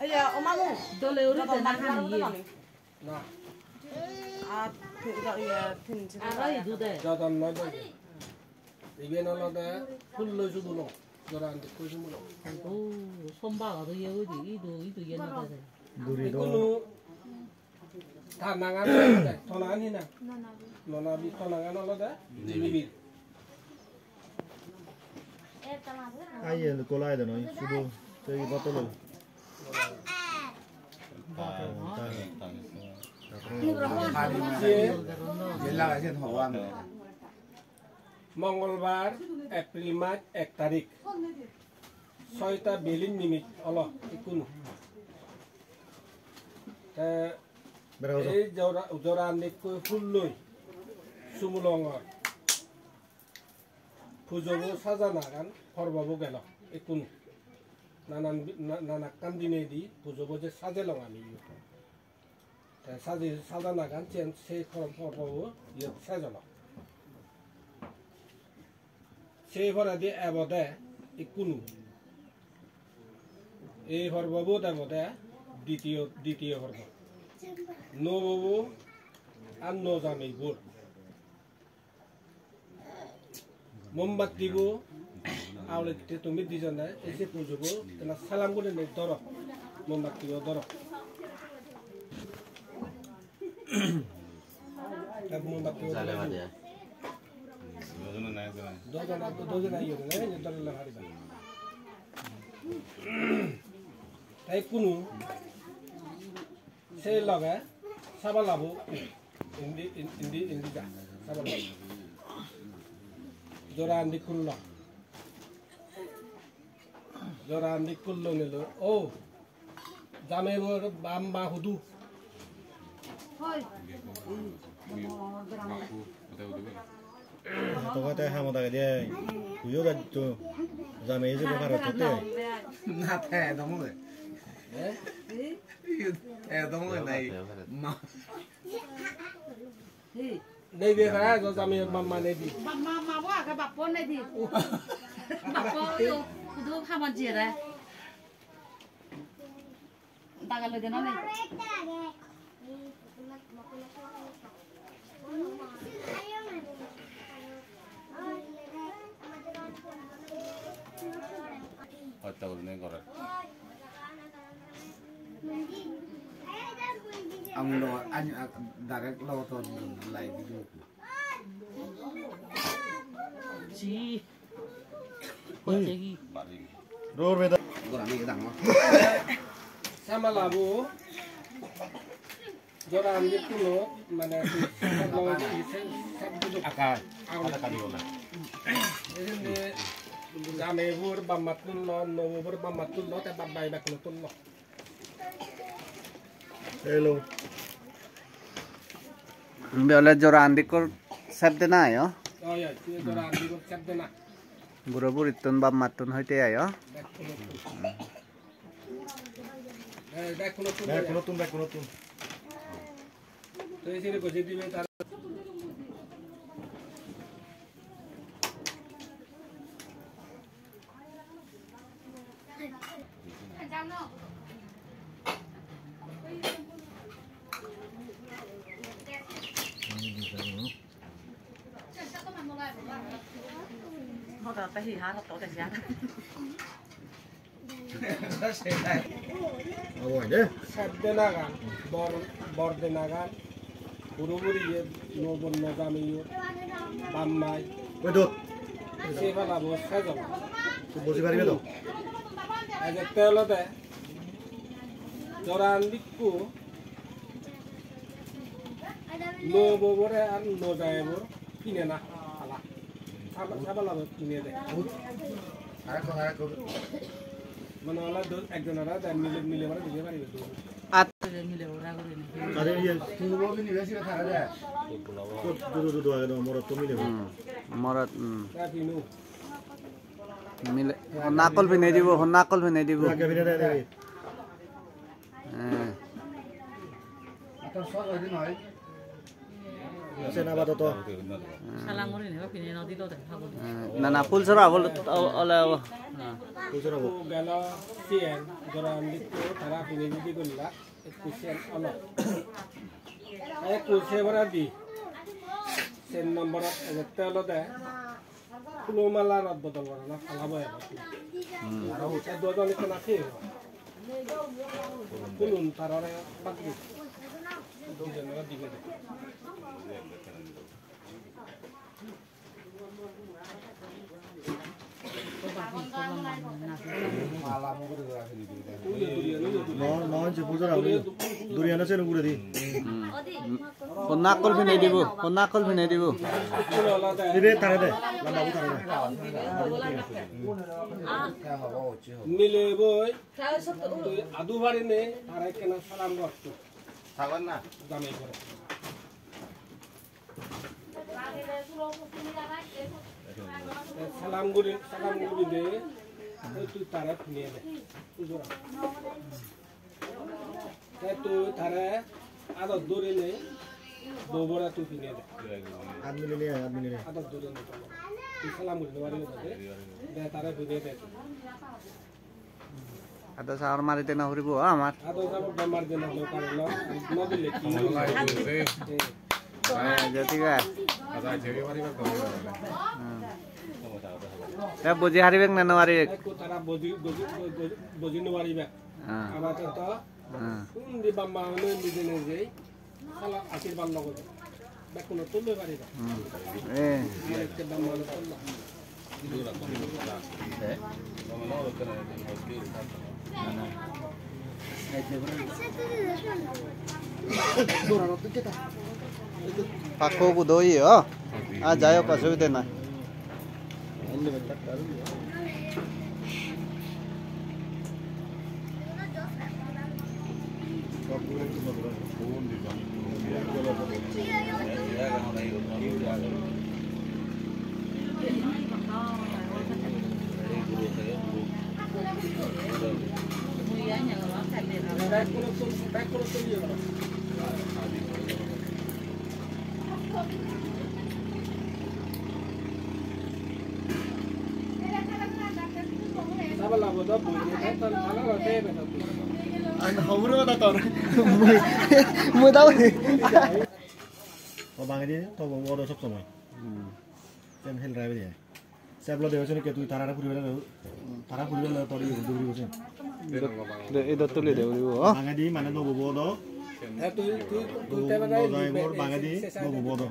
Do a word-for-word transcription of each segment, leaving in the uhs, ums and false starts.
Iya, o mamu. Dole uri dena hani ye. Na. Ar tin, iya, tin, tin. Aro idu de. Jadon noi de. Iben olode pullo sudulo. Jora andi pullo sudulo. O, somba aro ye uri, idu, idu ye na de. Duri do. Ikkunu ta nangan olode, to nangan hi nang? Nonabi. Nonabi, to nangan olode Nibil. Nibil. Ai, el kolai de noi, sudu, tei botol. Mongolbar, April mas ek tarik. Soita belin nimit olo ikkunu. Te ei jora, jora nikku hulloi sumulongor. Pujobo sajanagan porbobo gelo ikkunu. Nanan bi-, na-, nanakkan dinedi pujobo je sajelong ami iyot. Te saje-, sajanagan siyen se por-, porbobo iyot sej olo. Se poredi ebode ikkunu. Ei porbobot ebode ditiyo, ditiyo porbo. Nuo bobo ar nuo jameibor. Mombatti bo aulette tumi dijone ei se pujobo tena salam gurinei dhoro. Mombatti bo dhoro. Ek mombatti bo dhoro. Dojona, dojona iye, eh, dhorle pariba. Te ikkunu se loge sabala bo indi, in-, indi, indi ja. Sabala bo. Jora andi kullo. Jora andi kullo nilo. O. Jameibor bap ma hudu. Hoi. Toke te hamot agede ai. Tuiyo jatto. Jamei ejebo parot totte. Na te edomo de. Eh? Edomo de nai. Ma. Nei be para, jo jamei bap ma nei di. Bap ma, ma bo age, bappo nei di. Bappo yo, hudu hamot jiyede. Daga loi dena nei. Hotta gurinei gore. Ami lo, ani, a, direct lo to live video. Ji. Hocche hi? Ror beda. Gorani dangor. Samala bo. Jora andi kulo, mane, akai. Akai. Ejende, jameibor bap mattun lo, nuo bobor bap mattun lo, te bap bhai bekkunottun lo. Hello. Be ole jora andi kur sep dena ayo. Oh, ya, jora andi kur sep dena. Buro burittun bap mattun hoite ayo. Bekkunottun. Bekkunottun, bekkunottun. Hoda ta hi ha hoto de ya. Obo de. Sep denagan, bor, bor denagan, puro puri ye, nuo bor nuo jameiyo, bap mai. Oi dot. Se pala bo sejong. Tu boji paribe to? Ejette olode, jora andikku, nuo bobore ar nuo jameibore kine na, hala. Sab-, sabala bo kine de. Arekko, arekko. Mane ola do, ekjon aro de mile, mile mare dige paribe do. At. Mile ora guri ni. Are iye. Dudu, dudu, dudu age do, morot to mile. Hmm. Morot, hmm. Ta pinu. Mile, honna hakkol pinei dibo, honna hakkol pinei dibo. Age pinei de, de. Eh. Sen apadoto. Salam guri nebo, pine no dilo de, haboli. Na, na, pul sora bol, ole obo. Pul sora bol. Gelo siyen, jora anditto tara pine didi golla, ekku siyen olo. Ekku se bara di. Sen nomborot ejette olode, Phulo mala rot bodol gorana pala boy aro. Hmm. Aro utte do do likho na se. Phulun tarare bak di. Dijon aro dige de. No, no, je pujor ami. Durian ase uguredi. Hmm. Honna akkol pinei dibo, honna akkol pinei dibo. Ire tare de, lamba bu tare de. Mile boi, tui adu parinei, tare ekkena salam gor. Sabar na. Jamei pore. Salam guri, salam guri de, tui tare pinei de. Pujora. Te tui tare adot durinei bobore tui pinei de. At milinei, at milinei. Adot durinei. Tui salam guri no paribe de. De tare pinei de. Ado saor mari dena puribo amar. Ado saor mari dena dorkar olo. No dile ki? Eh, je thik age. Hmm. Te boji haribek na no haribek? Ekko tara boji, boji, boji, boji no haribek. Ah. Apatot, ah, undi bap ma hone nije nije sala ashirbad logo. Bekkuno tulle pariba. Hmm. Eh. Arekke bap ma hone tulla. Pakko budo oye, oh. Ah, jai hok, osubide nei. Mui, mui tau. O bangedi to bo oro sob somoi. Hmm. Ten hel rai bede. Seblo de hoyse ke tui tarare puri bele, tara puri bele tori duri bosin. De, e dot tuli de uribo, oh. Bangedi mane no bobo do. Tui, tui, tui, tui, tui, tui, tui, bangedi no bobo do.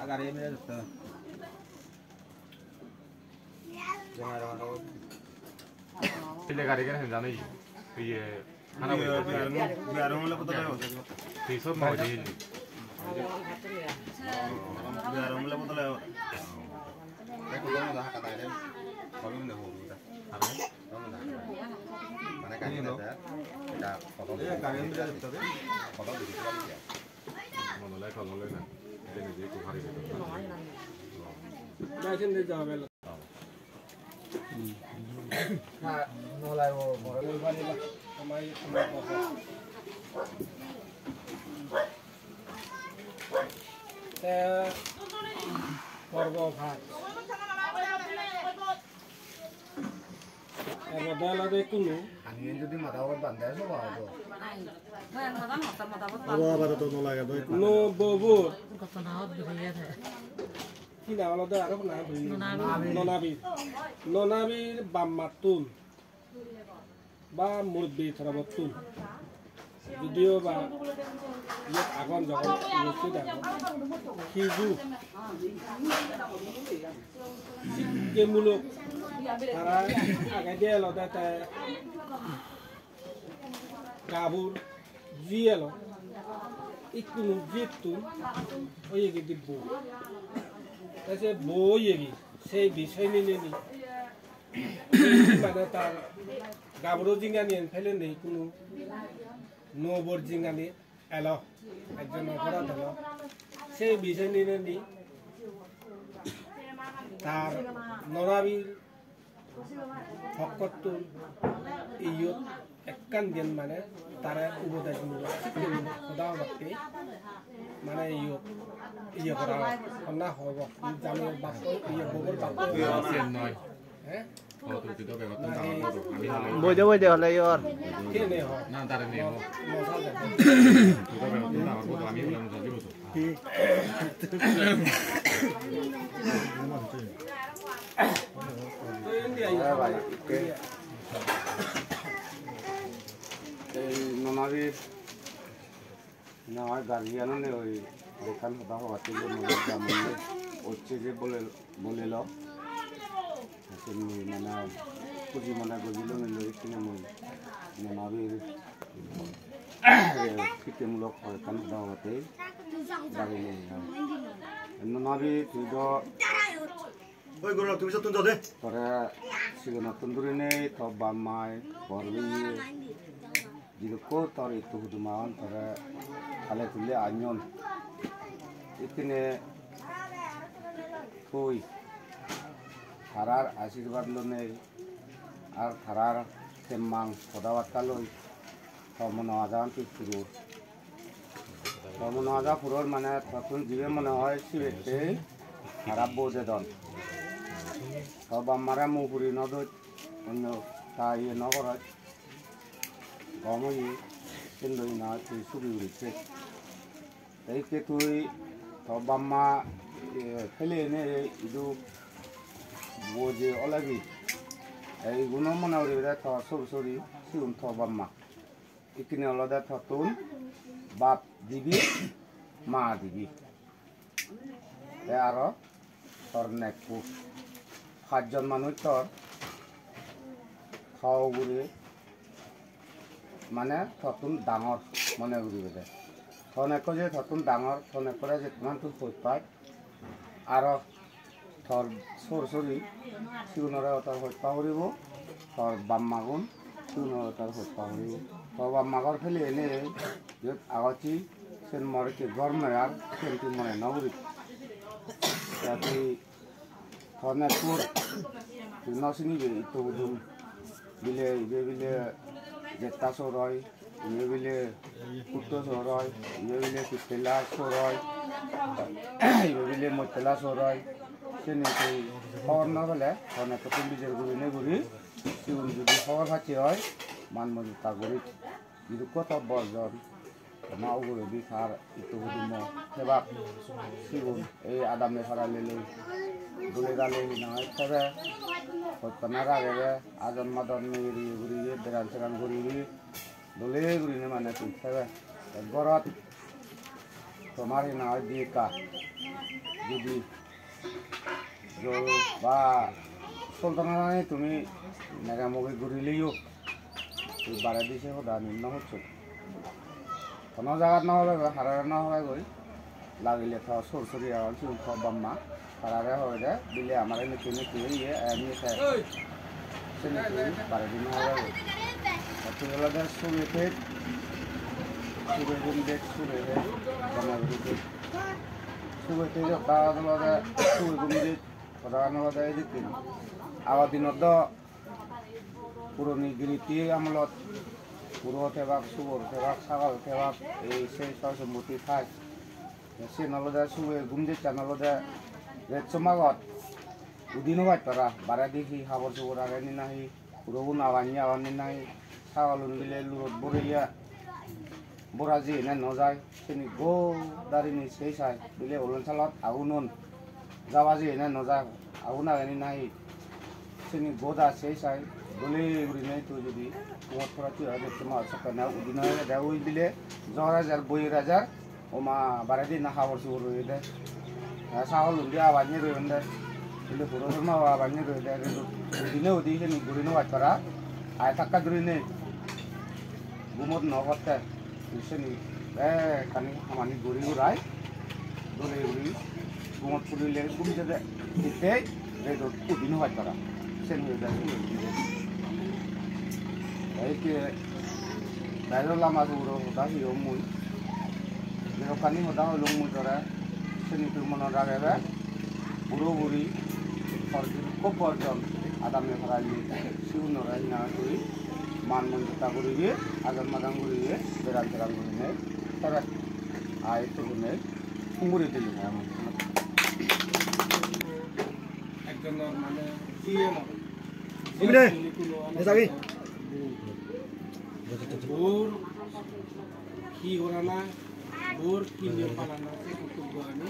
Agare mere to. Pile gari gari jani. Iye, hana bole. Biarum le potole. Tisot no jil. Biarum le potole. Mane gari le. Mone lai tolole na. Ene je ko hari. Te porbo bhat. Ebo dala de kunu. Ani jodi mada ot bande so ba do. Abo abar to no lage do. No bobo. Hi nang olode aro na? Nonabir. Nonabir. Nonabir bap mattun ba murubbi torobottun. Judiyo ba iyot agon, jogon iyot agon. Hiju sikkemulok tara agede olode te gabur ji elo, ikkunu jittun oyegi dibbo. Te se bo oyegi, se bisoy nineni, mane tar gaburo jinghaniyen pelenei ikkunu nuo bor jinghani elo, ekjon oporat elo. Se bisoy nineni tar Nonabir pokkottun iyot Ekkan diyen mane tare ubodes mule hoda hobatte mane iyo, iyo gora honna hobo. Jamiyor bappo, iyo bobor bappo. Boi de, boi de, hole yor. Kene ho? Na, dare ne ho. Ei nonari, nonari guardian-une oi ekkan hoda hobatte je mui jamonne, ocche je bole, bolelo. Sen mui mane huji mone gojilung, loi ekkene mui nonabir, eh, sikkemulok hoyekkan hoda hobatte bari loi. Nonabi, tui do Oi, guru, tumi sottun jode. Tore sigonottun dhurinei to bap mai bor oye. Jidukko tor ittu huduma un tore hale tulle anyon. Ikkine tui tarar ashirbad lonei ar tarar temmang hoda batta loi to mono aja an tui puror. To mono aja puror mane tottun jibe mone hoi sibettei tara bo dedon. To bap mare mu puri no doj, onno ta iye no goroj. Gom oye, sen loi na tui sugi guri thej. Te ikke tui to bap ma, eh, pele ene idu boje olegi. Te iguno mone guri bede to sor sori, sigun to bap ma. Ikkine olode tottun bap dibi, ma dibi. Te aro tor nekko. Pajjon manuj tor, to ugure mane tottun dangor mone guribede. To nekko je tottun dangor, to nekkore jettoman tui hoj paj, aro tor sor sori sigunore o tor hoj pa puribo, tor bap magun sigunore o tor hoj pa puribo. Tor bap magor pele ene jiyot agocchi sen mor ikke gor noi ar, sen tui mone no gurib. Te tui to nekkur tui no sinibe itto hudum bile, ibe bile jetta sor oi, ibe bile putto sor oi, ibe bile pittela sor oi, ibe bile mottela sor oi. Seni tui hobor no pele, to nekkottun bijer gurinei guri, sigun judi hobor pacche oi, man mojutta guri. Jidukko to borjon, toma uguredi tar itto hudumo thebak, sigun ei adamme paralleloi dole dale hinang hoi thebe, hottana ragebe, ajon madon meyeri guriye, beran seran guriye, dole gurine mane tui thebe. Te gorot tomar hinang hoi di ekka, judi jo ba soltanarani tumi megamugi gurileyo, tui baredi se hodani no hoccho. Hono jagat no hobe goi, harare no hobe goi. Lagile to sor sori agon, sigun to bap ma. Tarare hobe de, bile amare niki niki oye, em, niki. Seni tui baredi no hobe goi. Te tui olode sube thej, sube gum dej, sube thej, gome guri thej. Sube thej hoda olode, sube gum dej, hoda olode edokken. Ago dinot do puroni giritti amolot guro thebak, sugor thebak, sagol thebak, ei sei soy sompotti thai. Te siyen olode sube gum dejchan olode ret somagot udi no paj para, baredi hi habor subor age ni nahi, gurogun agon ni agon ni nahi, sagolun bile lurot boreye bora jeyene no jai, seni godarini sei sai, bile olon salot agunon jaba jeyene no jai, agun age ni nahi, seni goda sei sai, dole gurinei tui judi gumot porot tui age, somagot sokkene udi no age de, ui bile jor ejer, boyer ejer, oma baredi na habor subor oyede. Te sagolundi abar ney royon de. Indi puro dor ma abar ney royon de. Indi udi ne udi hijeni guri no paj para. Ai takka duri nei. Gumot no potte. Seni bekkani hamani guri gurai. Dole guri gumot pulile gum jede. Hittei redot udi no paj para. Sen hoyede. Te ikke Bairo lama suguro hoda hi hom mui. Jedokkani hoda holung mui tore, seni tui monot ragebe, buro buri, hor jidukko borjon adamme paralli, sigunore hinang tui Man monditta guriye, ajan majan guriye, beran teran gurinei, tara ai tugunei, umuri dili. Ekjonor mane iye no. Bor hi gorana, bor hi niye palana, se kurtobbo ani.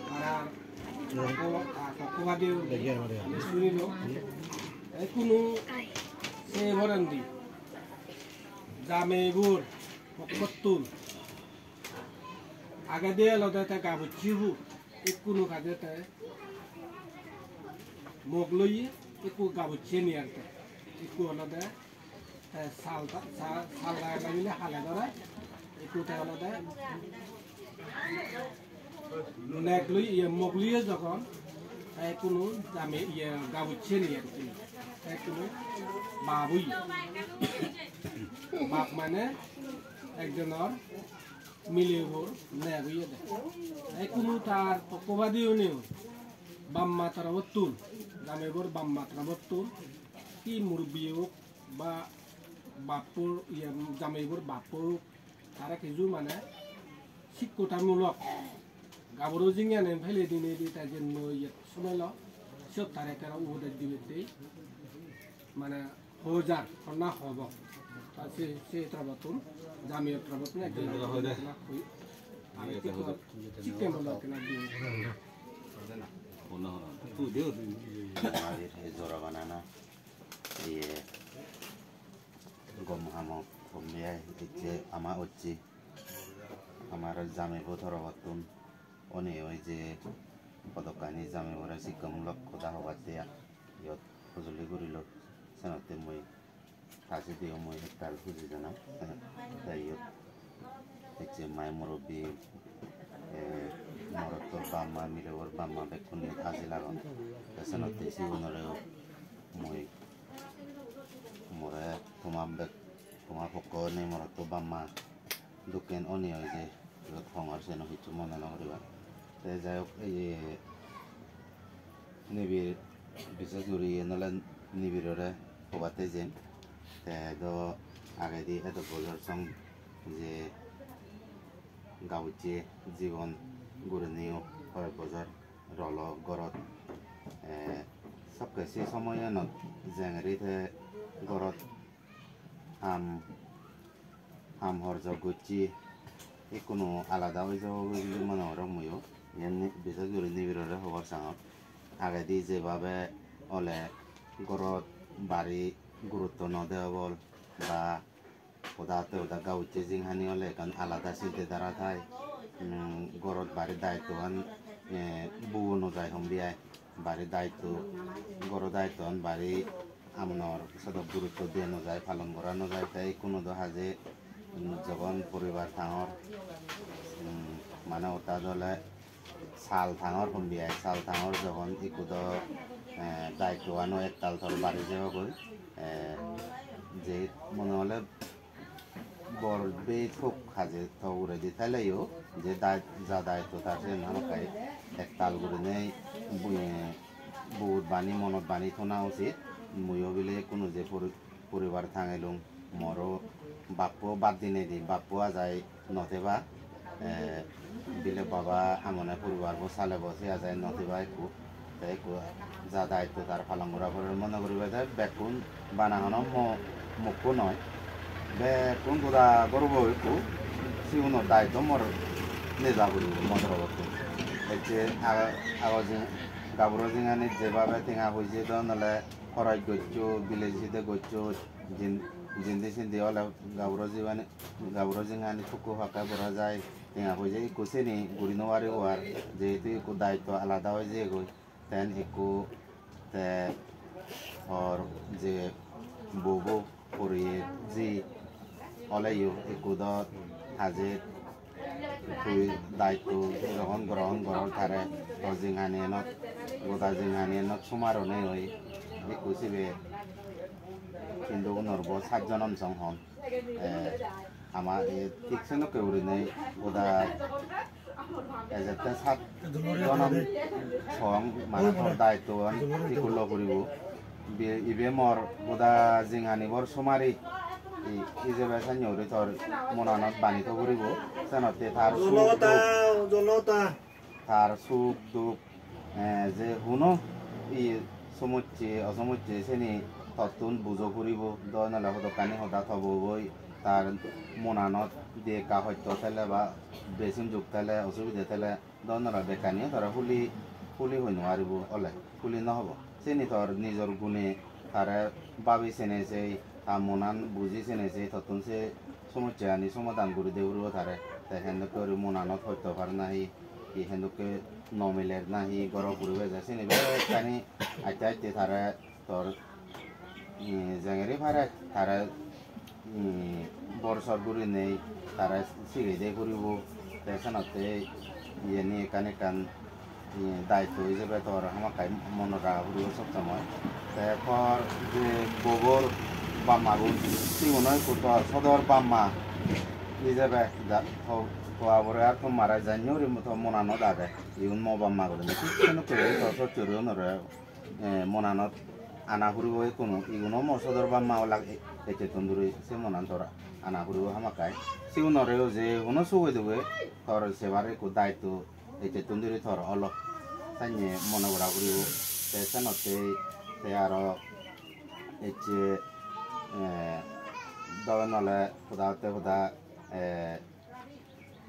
Tara Ko-, ah, ko-, kobadi ami sunilo. Ei kunu se porendi jameibor pokkottun agede olode te gabucche hu, ikkunu kade te mok loye, ikku gabucche niyar te, ikku olode te sal ta-, sa-, sal lagele bile hale dore, ikku te olode nek loi, iye, mok loiye jogon, te ikkunu jami, iye, gabucche ni ar ki, te ikkunu bap oye. Bap mane ekjonor milebor nek oye de. Te ikkunu tar pokkobadi uneyo bap ma torobottun, jameibor bap ma torobottun, hi murubbi ok ba bappor, iye, jameibor bappo ok, tara kiju mane sikkotamulok gaburo jinghani pele dinei di ta jenno iyot somelo, siyot tara ekkere upodes dibatte mane hojar honna hobo. Ta se, se torobottun, jameibor torobottun ekjon hojar honna hoi. Aro sikko-, sikkotamulok ekkena di. Jora banana. Iye, gom hamo, gom biyai, ecche ama ocche, amar jameibo torobottun, oni oi je hodokkani jameibore sikkamulok hoda hobatte iyot hojoli gurilo, senotte mui ta sideyo mui ektal huji janang, te iyot ecche mai murubbi, eh, morotto bap ma, milebor bap ma bekkune hajir agon, te senotte sigunore mui more toma bek-, toma pokko nei morotto bap ma dokken oni oi je iyot hongor siyen hissu mone no guribar. Te jai hok, iye, nibir, bises guri iyen ole nibirore hobatte jen. Te do agedi edo bojor song je gabucche jibon gurineiyo hoyek bojor rolo gorot. Eh, sokke se somoyanot jengeri te gorot ham, ham horjok gocche, ikkunu alada oi jabo guri mone gorong muiyo. Iyen ni-, bises guri nibirore hobor sangor. Agedi jebabe ole gorot bari gurutto no debol ba hoda hotte hoda gabucche jinghani ole ekkan alada sinte dara thai. Mm, gorot bari daittogan, eh, buo no jai hombi ai. Bari daitto, goro daittoan bari amonor sodok gurutto diya no jai, palon gora no jai, te ikkunu do haje, mm, jogon poribar tangor, mm, mane otta dole sal tangor, hombi ai sal tangor jogon ikku do, eh, daittoano ektal tor bari jebogoi, eh, je mone hole bor bej hok haje to uguredi theleyo je dai-, ja daitto tar siyen hamakkai ektal gurinei bu-, buot bani monot bani thona usit. Muiyo bile ikkunu je pori-, poribar tangelung, moro bappo bad dinei di, bappo ajai no theba, eh, bile baba amone poribarbo salebo se ajai no theba ekku. Te ekku ja daitto tar palon gora pore mone guribede bekkun bana hono mo-, mokko noi. Bekkun goda gorbo ekku sigunor daitto mor neja guribo mo torobottun. Ecche ag-, ago jing-, gaburo jinghani jebabe tenga poije don ole horoj goccho, bile side goccho, jin-, jindi sindi ole gaburo jibani, gaburo jinghani sukku pakke bora jai. Tenga poije ekku seni guri no paribo ar, jehetu ekku daitto alada oi jeyegoi. Ten ikku te hor je bobo poriye ji oleyo ikku do haje tui daitto grohon, grohon goror tare, to jinghaniyanot, goda jinghaniyanot sumar onei oi ikku sibe hindu gunor bo sajjon omsong hon. Eh, ama, eh, thik senokke gurinei goda ejette sat jonom song mane tor daittoan ikko lo guribo. Ibe, ibe mor goda jinghani bor somari, i-, ijebe sannye guri tor monanot bani tho puribo. Senotte tar suk duk, tar suk duk, eh, je huno i somosse, osomosse seni tottun bujo puribo. Do nole hodokkani hoda to boboi tar monanot di ekka hosto thele ba besun juk thele, osubide thele, do nole bekkani tore huli, huli hoi no paribo ole, huli no hobo. Seni tor nijor gune tare babi sene sei, ta monan buji sene sei, tottun se somossani somadan guri de puribo tare. Te hendokke guri monanot hosto par nahi, hi hendokke no miler nahi, goro puribo eje, seni bekkani aste aste tare tor, eh, jengeri pare tare, eh, bor sor gurinei tare sigei de puribo. Te senotte iyeni ekkan ekkan, eh, daitto ijebe tor hamakkai monot raga puribo sob somoi. Te tor je bobor bammagun, siguno ekku tor sodor bamma ijebe ja-, to, to abore ar to mare jannye guri to monanot age. Igun mo bamma gurinei. Thik senokke guri tor sot sori unore, eh, monanot ana puribo ikkunu. Iguno mo sodor bamma olak e-, ecchettun duri se monan tor ana puribo hamakkai. Sigunoreyo je huno suge duge tor sebar ekku daitto ecchettun duri tor olo. Sannye mone gora puribo. Te senotte te aro ecche, eh, dogan ole hoda hotte hoda, eh,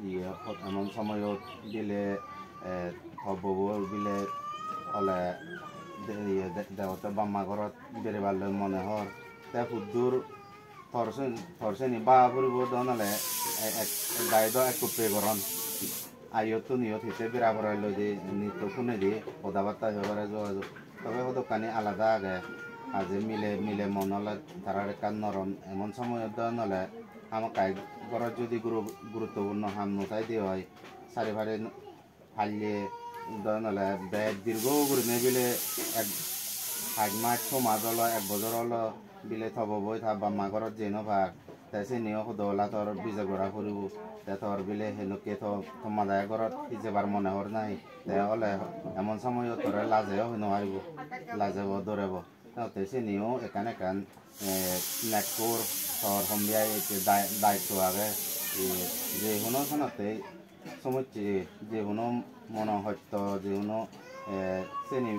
iye, ho-, emon somoyot bile, eh, to bobo bile ole de-, iye de-, degotte bamma gorot beriballoi mone hor. Te huddur tor sen-, tor seni baba puribo do nole e-, ek, ek dagi do ekko pe goron. Ayottun iyot hitte bera borai loi de, nitto sunedi hoda batta hoi pare jogajog. Tobe hodokkani alada age. Aje mile, mile mon ole tarar ekkan norom. Emon somoyot do nole hamakkai gorot judi guru-, guruttopurno ham no saide oi, sari pari palle do nole bej dirgo gurinei bile ek pach mas, so mas olo, ek bojor olo bile to boboi ta bamma gorot jei no par. Te seniyo hodo ola tor bijor gora puribo. Te tor bile hendokke to, to madaye gorot hi jebar mone hor nahi. Te ole emon somoyot tore lajeyo hoi no paribo, lajebo, dorebo. Te seniyo ekkan ekkan, eh, nekkur tor hombiya ecche dai-, daitto age. Eh, je hono senotte somosse, je hono mono hosto, je hono, eh, seni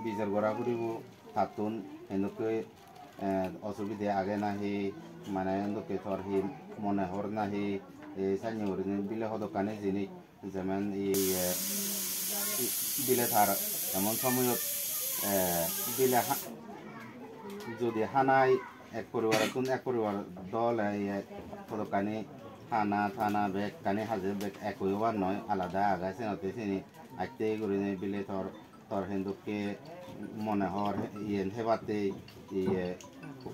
bijor gora puribo, tattun hendokke, eh, osubide age nahi, mane hendokke tor hi mone hor nahi, ei sannye gurinei bile hodokkani jinis, jemen iye, bile tar emon somoyot, eh, bile ha-, judi hanai ek poribarottun ek poribar dole iye hodokkani hana tana bekkani haje bek ek oibar noi, alada age, senotte sini atte gurinei bile tor tor hendokke mone hor, iyen hebatte iye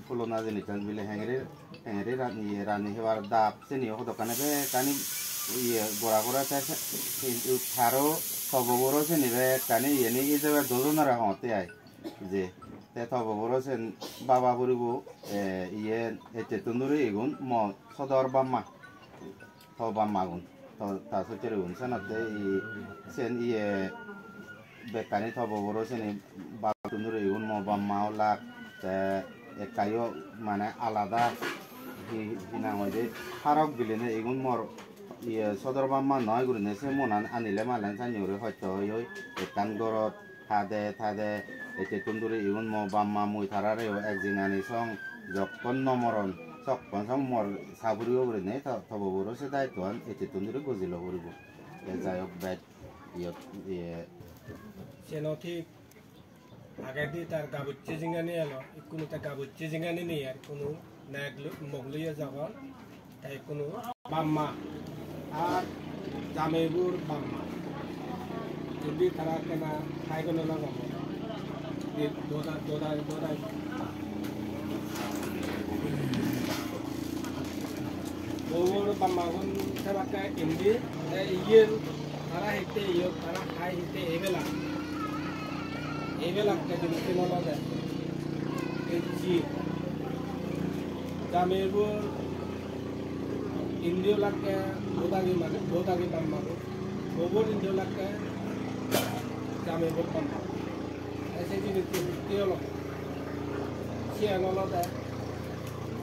pulona jinissan bile hengeri, hengeri rani, iye rani hebar dap, seniyo hodokkani bekkani iye gora gora te se-, hintu taro to boboro seni bekkani iyeni ijebe dojonore hongotte ai. Je te to boboro sen baba puribo, eh, iye ecchettun duri igun mo sodor bamma. To bammagun, to ta soccherigun, senotte i, sen iye bekkani to boboro seni babottun duri igun mo bamma olak, te ekkayo mane alada hi, hi nang hoide, harok bilinei igun mor iye sodor bamma noi gurinei se monan anile malen sannye guri hosto oi oi ekkan gorot. Tade, tade, ecchettun duri igun mo bamma, mui tarareyo ek jinghani song, jokkon no moron, sokkon song mor sa puribo gurinei to-, to boboro se daittoan ecchettun duri gojilo puribo. Te jai hok, bej iyot, iye. Seno thik agedi tar gabucche jinghani elo, ikkunu ta gabucche jinghani nei ar ikkunu. Nayok lo-, mok loye jagon, te ikkunu bamma ar jameibur bamma. Indi tara ekkena hai gome lagamo. Di-, doda, doda, doda. Bobor bammagun sebakke indi, te iyen tara hitte iyot, tara hai hitte ebela. Ebela ekka jinis olode. Ecchi. Jameibur indi olakke bodagi mane, bodagi bammagun. Bobor indi olakke jameibur bammagun. Te se jinis hitte olo. Iyan olode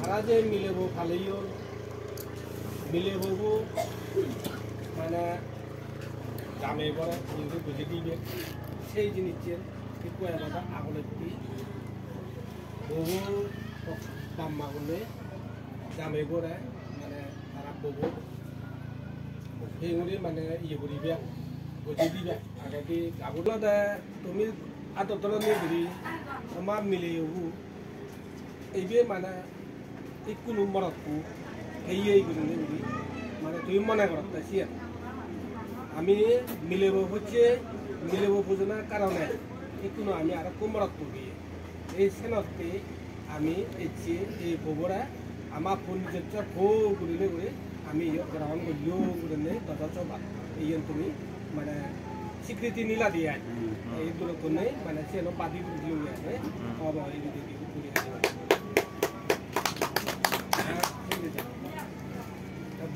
tara je milebo paleyon, milebo bo mane jamei bore hintu buji dibe, sei jinissen ikku ebada agoletti bobo bamma gune jamei bore mane tara bobo hinguri mane iye guribe, buji dibe. Agedi gabur olode tumi adot dolo ni guri toma mileyo bo Ibe mane ikkunu morotto heye gurinei guri mane tui mone gorotte siyen. Ami milebo hocche, milebo pujonar karone ikkunu ami arekko morotto diye. Ei senotte ami ecche ei bobore ama punjojjo po gurinei guri ami iyot grohon gollung gurinei dojo soba. Iyen tumi mane sikriti nila diye ai. Hmm. Ei durottun nei mane siyeno badi guri diye ai. Hmm. Obo ei guri diye.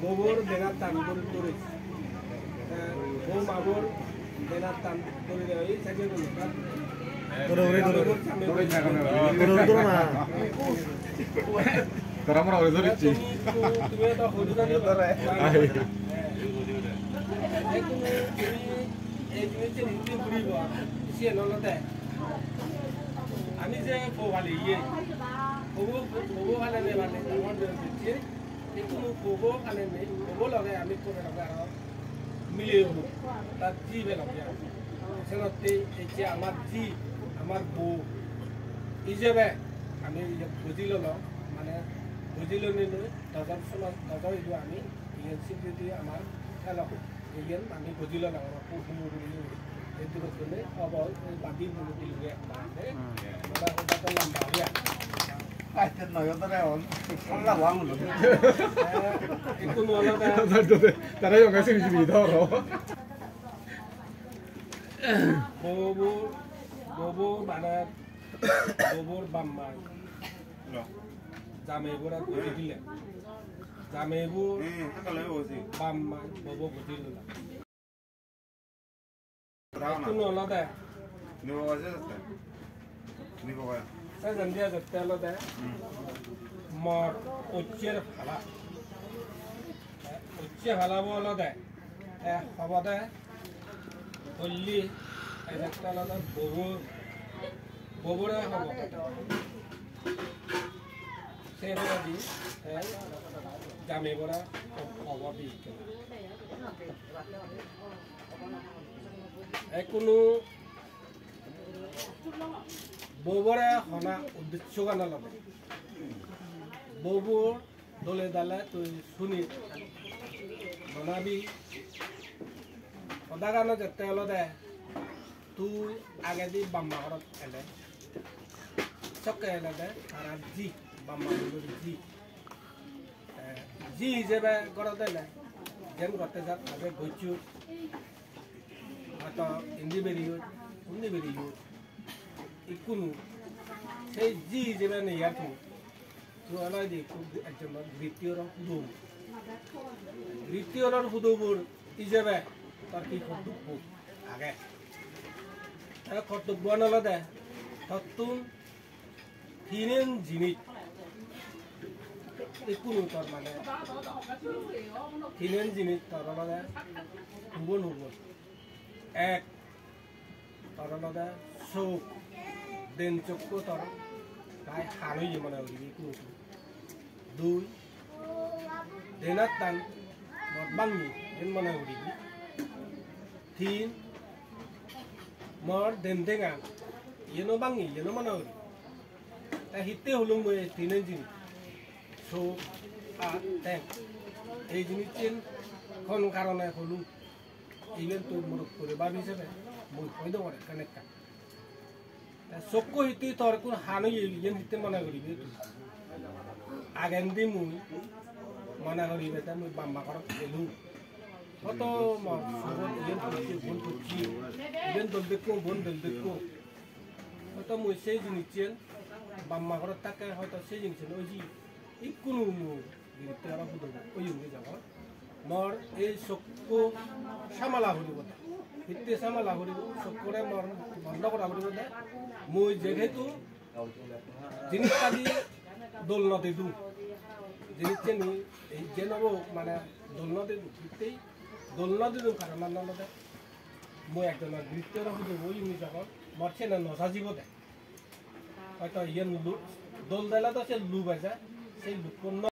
Bobor benar tan duri duri. Bo mabor benar tan duri duri. Ei sage duri. Duri duri duri. Duri duri duri ma. Tara mora ore duri chi. Tumi to hodu duri. Ai. Ei tumi, tumi, ei tumi je niti guribo. Siyen olode. Ami je bo bali iye, bobo, bobo hale ne bali, tamon de biche, ikkunu bobo hale ne, bobo loge ami kore loge aro mile obo, tar ji be loge. Senotte ecche amar ji, amar bo ijebe ami iye buji lolo, mane buji loni loi, dojor sono, dojor idu ami, iyen sikriti amar elo. Iyen mane bujilo na, aro hudu hudu guri guri. Ei durottun obo, ei badi bulu bulu guri ekta age. Hmm. Mane hoda to lamba guri age. Paite noyo dore on. Solla wang lo. Eh, ikku no lo da. Tara yonga sini sini doro. Bobo, bobo mane, bobor bamma. Lo. Jamei bora buji dile. Jamei bo Hmm, hata lo bosi. Bamma, bobo buji dile. Bravo. Ikkunu olode. Nibo gaje jatte. Nibo gaje. Se jandi ajatte olode. Hmm. Mor ochcher phala. Ochche phala bo olode. Eh, hobode. Holli. Ajatte olode bobo. Bobore hobode. Se poredi, eh, jamei bora hobode. Ikkunu bobore hona uddessogan olode. Bobor dole dale tui suni manabi. Hodagano jette olode tui agedi bamma gorot ele. Sokke elede tara ji, bamma gorot ji. Eh, ji hijebe gorot ele, jen gotte jat age gocchut. Hoito indi beriyot, undi beriyot, ikkunu sei ji hijebe nei ar tumi. Tui olode ikku ekjon grittiyoror hudu. Grittiyoror hudubor ijebe tor hi hoddukko age? Te hoddukko olode tottun tinen jinis ikkunu tor mane tinen jinis tor olode hubon hubon. Ek, tor olode sok, den sokko tor prai han oye mone guribi ikku. Dui, den attan mor bangi, yen mone guribi. Tin, mor den dengan, yeno bangi, yeno mone guribi. Te hitte hulung mui ei tinen jinis, sok ar teng. Ei jinissen hon karone hulung? Iben tui morot guri bab hijebe mui hoi dongor ekkan ekkan. Te sokko hittey tor ekkun han oye, iyen hittey mone guribe tui? Agendi mui mone guribe te mui bamma gorot elung. Hoto mor sogot iyen pocche, ubon pocche, iben dol dekko, ubon dol dekko. Hoito mui sei jinissen bamma gorot thakke hoito sei jinissen oye. Ikkunu mui giritte aro hudu oyungi jabor. Mor ei sokko samala huribo de. Hitte samala huribo, sokkore mor bondo gora huribo de. Mui jehetu Jinis padi dol no dedung. Jinis seni ei je nobo mane dol no dedung. Hittei dol no dedung karonan olode mui ekjonor biruddhe aro hudu oiyung ni jogon mor sene no sajibo de. Hoito iyen lu-, dol dele do se lub eje, sei lukkun no